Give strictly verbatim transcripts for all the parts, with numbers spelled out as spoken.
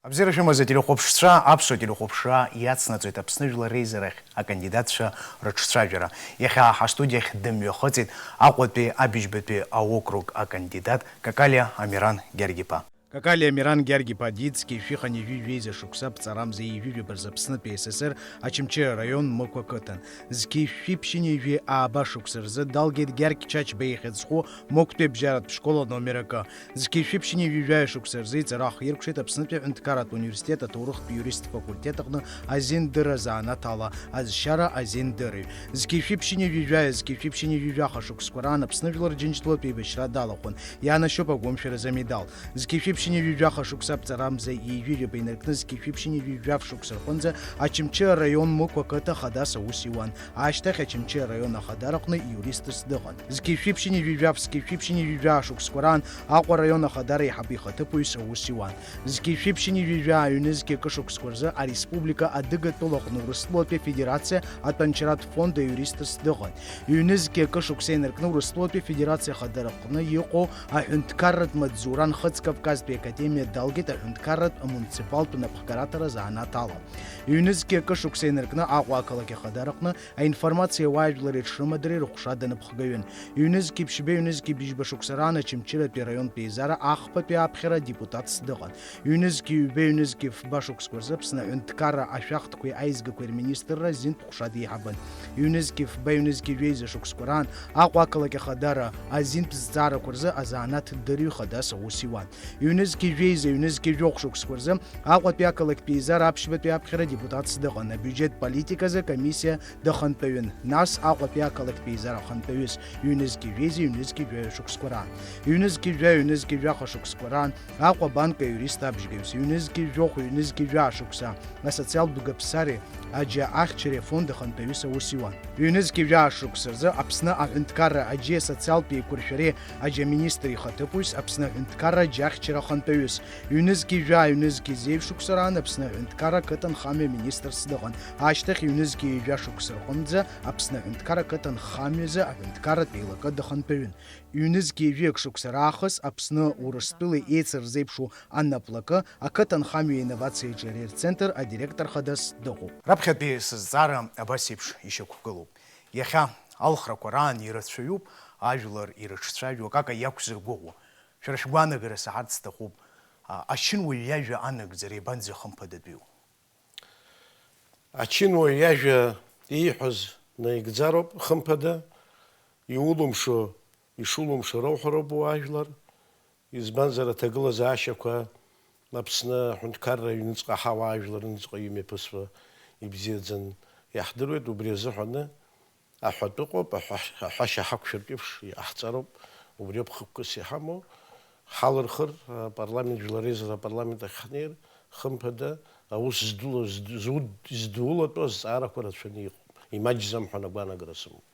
Абзиара шәымаз, ателехәаԥшцәа, аԥсуа телехәаԥшра иацнаҵоит Аԥсны Жәлар реизарахь акандидатцәа рыҿцәажәара. Иахьа ҳастудиахь дымҩахыҵит Аҟәатәи Абыжьбатәи аокруг акандидат Какалиа Амиран Гьаргь-иԥа. Какалиа Амиран Гьаргь-иԥа диит зқьи жәшәи хынҩажәи жәеиза шықәса аԥҵарамза ҩажәи жәаба рзы Аԥснытәи СССР Очамчыра араион Мықә ақыҭан. Зқьи жәшәи ԥшьынҩажәи ааба шықәса рзы далгеит Гьаргь Чачба ихьӡ зху Мықәтәи абжьаратә школ аномер акы. Зқьи жәшәи ԥшьынҩажәи жәаҩа шықәса рзы иҵара ахиркәшеит Аԥснытәи аҳәынҭқарратә университет аҭоурыхтә иуристтә факультет аҟны азиндырра азанааҭ ала азшьара азиндырҩ. Зқьи жәшәи ԥшьынҩажәи жәаҩа, зқьи жәшәи ԥшьынҩажәи жәаха шықәсқәа раан Аԥсны жәлар Џьынџьтәылатә еибашьра далахәын, ианашьоуп агәымшәаразы амедал. Зқьи жәшәи ԥшьынҩажәи жәаха шықәса аԥҵарамза ҩажәи жәаба инаркны зқьи жәшәи ԥшьынҩажәи жәаф шықәса рҟынӡа Очамчыра араион Мықә ақыҭа Хадас аус иуан. Ашьҭахь Очамчыра араион Ахадара аҟны иуристс дыҟан. Зқьи жәшәи ԥшьынҩажәи жәаф, зқьи жәшәи ԥшьынҩажәи жәаа шықәсқәа раан Аҟәа араион Ахадара аиҳабы ихаҭыԥуаҩыс аус иуан. Зқьи жәшәи ԥшьынҩажәи жәаа ҩнызқьи акы шықәсқәа рзы ареспублика Адыгатәыла аҟны Урыстәылатәи Афедерациа атәанчаратә фонд аиуристс дыҟан. Ҩнызқьи акы шықәса инаркны Урыстәылатәи Афедерациа Ахадара аҟны иҟоу аҳәынҭқарратә маҵзура Нхыҵ Кавказтәи академиа далгеит аҳәынҭқарратә амуниципалтә напхгараҭара занааҭ ала. Ҩнызқьи акы шықәса инаркны Аҟәа ақалақь Ахадара аҟны аинформациа ауаажәлари рыҽрымадареи рыҟәша даныԥхгаҩын. Ҩнызқьи ԥшьба, ҩнызқьи быжьба шықәса раан Очамчыратәи араионтә еизара ахԥатәи аԥхьара адепутатс дыҟан. Ҩнызқьи ҩба, ҩнызқьи фба шықәсқәа рзы Аԥсны аҳәынҭқарра ашәахтәқәеи аизгақәеи рминистрра азинтә ҟәша деиҳабын. Ҩнызқьи фба, ҩнызқьи жәеиза шықәсқәа раан Аҟәа ақалақь Ахадара азинтә зҵаарақәа рзы азанааҭ дырҩ Хадас аус иуан. Ҩнызқьи жәеиза, ҩнызқьи жәохә шықәсқәа рзы Аҟәатәи ақалақьтә еизара аԥшьбатәи аԥхьара адепутатс дыҟан, абиуџьет политиказы акомиссиа дахантәаҩын, нас Аҟәатәи ақалақьтә еизара ахантәаҩыс, ҩнызқьи жәеиза, ҩнызқьи жәаҩа шықәсқәа раан. Ҩнызқьи жәаҩа, ҩнызқьи жәаха шықәсқәа раан Аҟәа абанк аиурист абжьгаҩыс, ҩнызқьи жәохә, ҩнызқьи жәаа шықәса асоциалтә гаԥсареи аџьа ахьчареи афонд ахантәаҩыс аус иуан. Ҩнызқьи жәаа шықәса рзы Аԥсны аҳәынҭқарра аџьеи асоциалтә еиқәыршәареи аџьа аминистр ихаҭыԥуаҩыс, Аԥсны аҳәынҭқарра аџьа ахьчара ахантәаҩыс. Ҩнызқьи жәаа, ҩнызқьи зеижә шықәса раан Аԥсны аҳәынҭқарра ақыҭанхамҩа аминистрс дыҟан. Ашьҭахь ҩнызқьи ҩажәа шықәса рҟынӡа Аԥсны аҳәынҭқарра ақыҭанхамҩазы аҳәынҭқарратә еилакы дахантәаҩын. Ҩнызқьи ҩажәи акы шықәса раахыс Аԥсны Урыстәылеи еицырзеиԥшу анаплакы ақыҭанхамҩа инновациа аҿиареи рцентр адиректор хадас дыҟоуп. Раԥхьатәи сызҵаара абас еиԥш ишьақәгылоуп. Иахьа алхрақәа раан ирацәаҩуп ажәлар ирыҽцәажәо, акака иақәзыргәыӷуа. Шәара шәгәаанагара саҳарц сҭахуп, а, ачынуаҩ иажәа анагӡара иабанӡа хымԥадатәиу? Ачынуаҩ иажәа ииҳәаз наигӡароуп, хымԥада, иулымшо, ишулымшо роуҳәароуп уаажәлар, избанзар аҭагылазаашьақәа Аԥсны аҳәынҭқарра аҩныҵҟа ҳауаажәлар рыҩныҵҟа имҩаԥысуа ибзиаӡаны иаҳдыруеит, убри азыҳәаны аҳәатәы ыҟоуп, аҳәа-, аҳәашьа ҳақәшәартә еиԥш иҟаҳҵароуп, убриоуп хықәкыс иҳамоу, ҳалырхыр, апарламент, жәлар реизара апарламент ахь ҳнеир, хымԥада, аус здула-, зд-, зуд-, здулатәу азҵаарақәа рацәаны иҟоуп, имаҷӡам ҳәа агәаанагара сымоуп.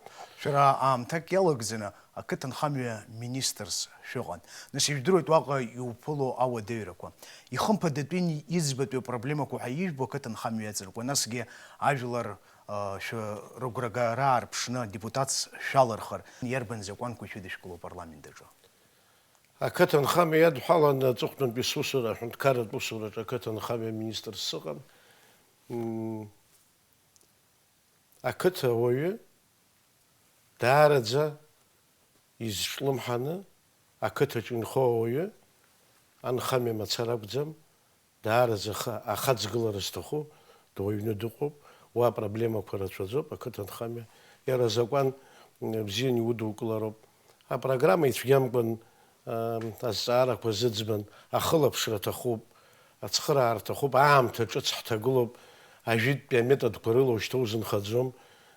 Шәара аамҭак иалагӡаны ақыҭанхамҩа министрс шәыҟан. Нас ижәдыруеит уаҟа иуԥыло ауадаҩрақәа. Ихымԥадатәин иӡбатәи апроблемақәа ҳәа ижәбо ақыҭанхамҩа иаҵанакуа, насгьы ажәлар, а, шәы-, рыгәрагара аарԥшны адепутатс шәалырхыр, иарбан закәанқәа шәыдышәкыло апарламент аҿы? Ақыҭанхамҩа иадҳәаланы аҵыхәтәантәи сусура, аҳәынҭқарратә усураҿы ақыҭанхамҩа министрс сыҟан. М, ақыҭа ауаҩы даараӡа изҿлымҳаны, ақыҭаҿы инхо ауаҩы анхамҩа мацара акәӡам, даараӡа аха-, ахаҵгылара зҭаху дуаҩны дыҟоуп, уа апроблемақәа рацәаӡоуп, ақыҭанхамҩа иара азакәан, м, бзианы иудукылароуп. Апрограмма ицәгьамкәан, ам, азҵаарақәа зыӡбан, ахылаԥшра аҭахуп, ацхыраара аҭахуп, аамҭа ҿыц ҳҭагылоуп, ажәытәтәи аметодқәа рыла ушьҭа узынхаӡом,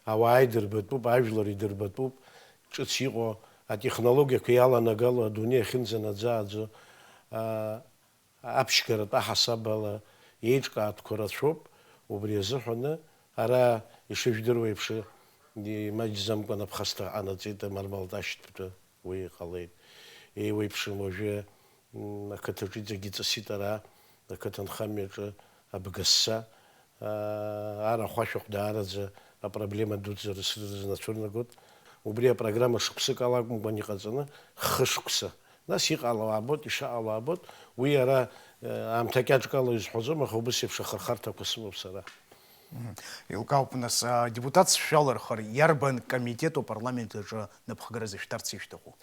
ауаа идырбатәуп, ажәлар идырбатәуп, ҿыц иҟоу атехнологиақәа иаланагало адунеи ахьынӡанаӡааӡо, а, аԥшьгаратә аҳасабала еиҿкаатәқәа рацәоуп, убри азыҳәаны ара ишыжәдыруа еиԥш, имаҷӡамкәан аԥхасҭа ҟанаҵеит Мармалташьтәы. Уи иҟалеит. Еиуеиԥшым уажәы, м, ақыҭаҿы иҵегь иҵысит ара, ақыҭанхамҩаҿы абгасса, аа, арахә ашәахә даараӡа апроблема дуӡӡа рызынацәырнагоит. Убри апрограмма шықәсык ала акәымкәан иҟаҵаны, хышықәса. Нас иҟало аабоит, ишаҟало аабоит. Уи ара Аамҭа кьаҿк ала изҳәаӡом, аха убыс еиԥш ахырхарҭақәа сымоуп сара. Мгм. Еилкаауп, нас, а, депутатс шәалырхыр, иарбан комитету апарламент аҿы напхгара зышәҭарц ишәҭаху?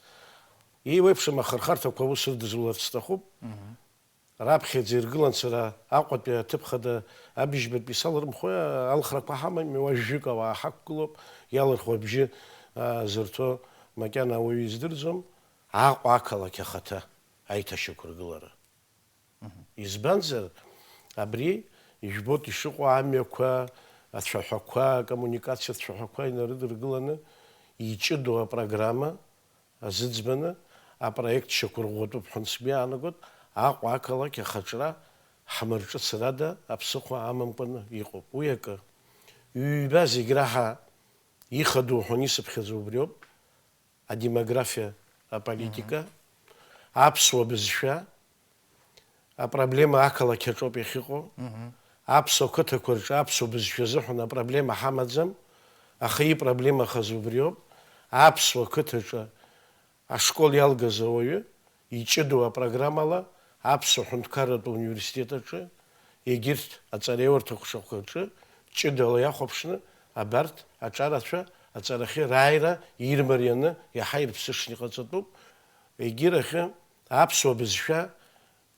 Еиуеиԥшым ахырхарҭақәа аус рыдызуларц сҭахуп. Мгм. Раԥхьаӡа иргылан сара Аҟәатәи аҭыԥ хада абыжьбатәи салырмхуа алхрақәа ҳамами, уажәҩык ауаа ҳақәгылоуп, иалырхуа абжьы, а, зырҭо макьана ауаҩы издырӡом, Аҟәа ақалақь ахаҭа аиҭашьақәыргылара. Избанзар, абри, ижәбоит ишыҟоу амҩақәа, ацәаҳәақәа, акоммуникациа цәаҳәақәа инарыдыргыланы, иҷыдоу апрограмма азыӡбаны апроект шьақәырӷәӷәатәуп ҳәа сгәы иаанагоит, Аҟәа ақалақь ахаҿра ҳмырҿыцрада аԥсыхәа амамкәаны иҟоуп. Уи акы. Ҩба зегь раҳа ихадоу ҳәа исыԥхьаӡо убриоуп. Адемографиа, аполитика, аԥсуа бызшәа, апроблема ақалақь аҿоуп иахьыҟоу. Аԥсуа қыҭақәа рҿы аԥсуа бызшәа азыҳәан апроблема ҳамаӡам, аха ипроблемахаз убриоуп. Аԥсуа қыҭаҿы ашкол иалгаз ауаҩы иҷыдоу апрограммала Аԥсуа ҳәынҭқарратә университет аҿы, егьырҭ аҵараиурҭа ҟәшақәа рҿы ҷыдала иахәаԥшны абарҭ аҿарацәа аҵарахьы рааира ирмарианы иаҳа ирыԥсыҽны иҟаҵатәуп. Егьирахьы аԥсуа бызшәа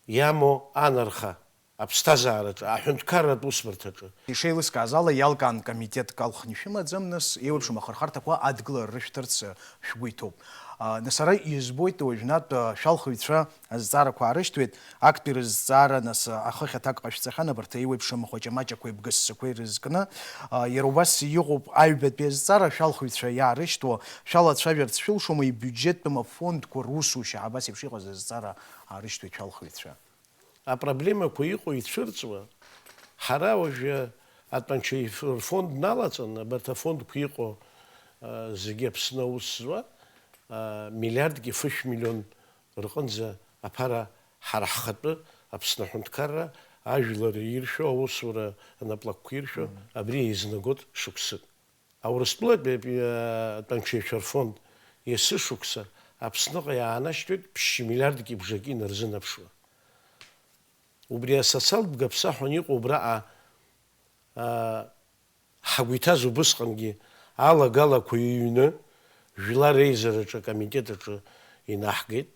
иамоу анарха аԥсҭазаараҿы, аҳәынҭқарратә усбарҭаҿы. Ишеилыскааз ала, иалкаан комитетк алхны ишәымаӡам, нас, еиуеиԥшым ахырхарҭақәа адгылара рышәҭарц шәгәы иҭоуп. А, нас ара избоит, уажәнатә, а, шәалхыҩцәа азҵаарақәа аарышьҭуеит, актәи рызҵаара, нас, а, ахыхь аҭак ҟашәҵахьан, абарҭ еиуеиԥшым хәаҷа-маҷақәеи бгассақәеи рызкны. А, иара убас иҟоуп аҩбатәи азҵаара, шәалхыҩцәа иаарышьҭуа, шәалацәажәарц шәылшома ибиуџьеттәым афондқәа русушьа, абас еиԥш иҟаз азҵаара аарышьҭуеит шәалхыҩцәа. Апроблемақәа иҟоу ицәырҵуа, ҳара уажәы атәанча рфонд налаҵаны, абарҭ афондқәа иҟоу, а, зегьы Аԥсны аус зуа, а, миллиардки фышә миллион рҟынӡа аԥара ҳара ҳхатәы Аԥсны аҳәынҭқарра ажәлар иршәо, аусура анаплакқәа иршәо, абри еизнагоит шықәсык. Аурыстәылатәи атәанчеицәа рфонд есышықәса Аԥсныҟа иаанашьҭуеит ԥшьшьа миллиардки бжаки инарзынаԥшуа. Убри асоциалтә бгаԥса ҳәа иҟоу убраҟа, аа, ҳгәы иҭаз убысҟангьы алагалақәа иҩны, Жәлар реизараҿы акомитет аҿы инаҳгеит,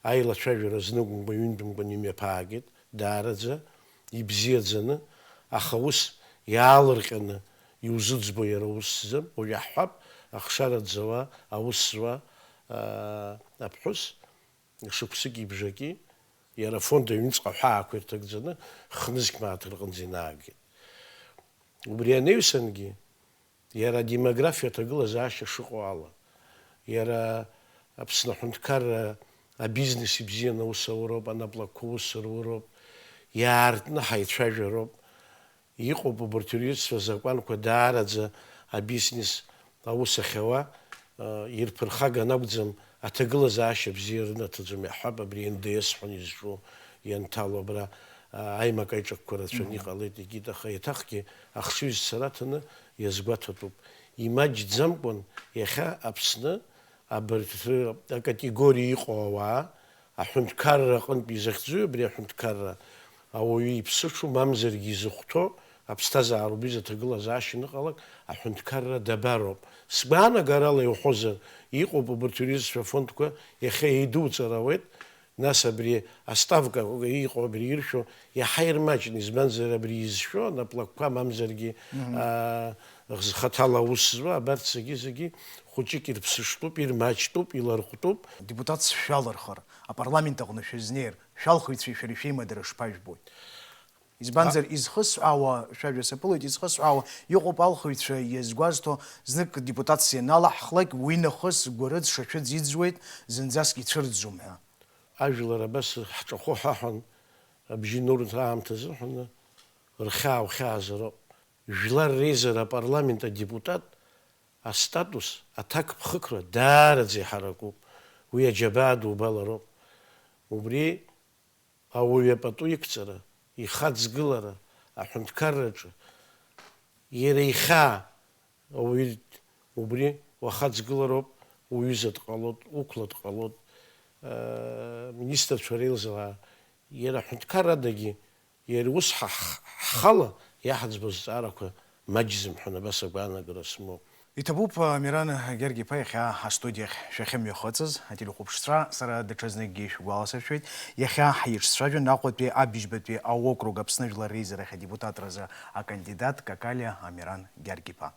аилацәажәара зныкымкәа, ҩынтәымкәан имҩаԥаагеит, даараӡа ибзиаӡаны, аха ус иаалырҟьаны иузыӡбо иара усӡам, уажә иаҳҳәап, ахшара ӡауа, аус зуа, аа, аԥҳәыс, шықәсыки бжаки, иара афонд аҩныҵҟа аҳәаақәа ирҭагӡаны, хнызқь мааҭ рҟынӡа инаагеит. Убри анаҩсангьы, иара адемографиа аҭагылазаашьа шыҟоу ала, иара Аԥсны аҳәынҭқарра абизнес ибзианы аус ауроуп, анаплакқәа аус руроуп, иаартны ҳаицәажәароуп. Иҟоуп убарҭ рҩызцәа азакәанқәа даараӡа абизнес аус ахьауа, э, ирԥырхаган акәӡам, аҭагылазаашьа бзиа рынаҭаӡом, иаҳҳәап, абри Н Д С ҳәа изҿу ианҭало абра, э, аимак-аиҿакқәа рацәаны иҟалеит, егьит, аха еиҭахгьы ахшыҩзцара аҭаны иазгәаҭатәуп. Имаҷӡамкәан иахьа Аԥсны абарҭ ры-, акатегориа иҟоу ауаа, аҳәынҭқарра аҟынтә изахьӡуи абри аҳәынҭқарра? Ауаҩы иԥсыҽу, мамзаргьы изыхәҭоу аԥсҭазаароуп, изы аҭагылазаашьа аныҟалак, аҳәынҭқарра дабароуп? Сгәаанагарала иуҳәозар, иҟоуп убарҭ рҩызцәа афондқәа иахьа еидуҵар ауеит, нас абри аставка иҟоу, абри иршәо иаҳа ирмаҷны, избанзар, абри изшәо, анаплакқәа, мамзаргьы, Мгм. аа, зхаҭала аус зуа, абарҭ зегьы-зегьы хәыҷык ирԥсыштәуп, ирмаҷтәуп, иларҟәтәуп. Депутатс шәалырхыр, апарламент аҟны шәызнеир, шәалхыҩцәеи шәареи шәеимадара шԥажәбои? Избанзар, изхысҳәаауа, шәажәа саԥылоит, изхысҳәаауа иҟоуп алхыҩцәа иазгәазҭо, знык депутатс ианалаҳхлак, уи нахыс гәарыӡ шашәыӡ иӡуеит, зынӡаск ицәырӡӡом ҳәа. Ажәлар абас ҳҿахәы ҳаҳәан, абжьы нурҭ аамҭа азыҳәаны, рхьаа ухьаазароуп. Жәлар реизара апарламент адепутат астатус, аҭакԥхықәра даараӡа иҳаракуп. Уи аџьабаа дубалароуп. Убри ауаҩы апату иқәҵара, ихаҵгылара аҳәынҭқарраҿы иара ихьаа ауаҩы убри уахаҵгылароуп, уҩыза дҟалоит, уқәла дҟалоит, э, министрцәа реилзаа Иара аҳәынҭқаррадагьы, иара ус ҳа-, ҳхала иаҳӡбо зҵаарақәа маҷӡам ҳәа абас агәаанагара смоуп. Иҭабуп, Амиран Гьаргь-иԥа иахьа астудиахь шәахьымҩахыҵыз, ателехәаԥшцәа, сара даҽазныкгьы шәгәаласыршәоит, иахьа ҳиҿцәажәон Аҟәатәи абыжьбатәи аокруг Аԥсны Жәлар реизарахь адепутатразы акандидат Какалиа Амиран Гьаргь-иԥа.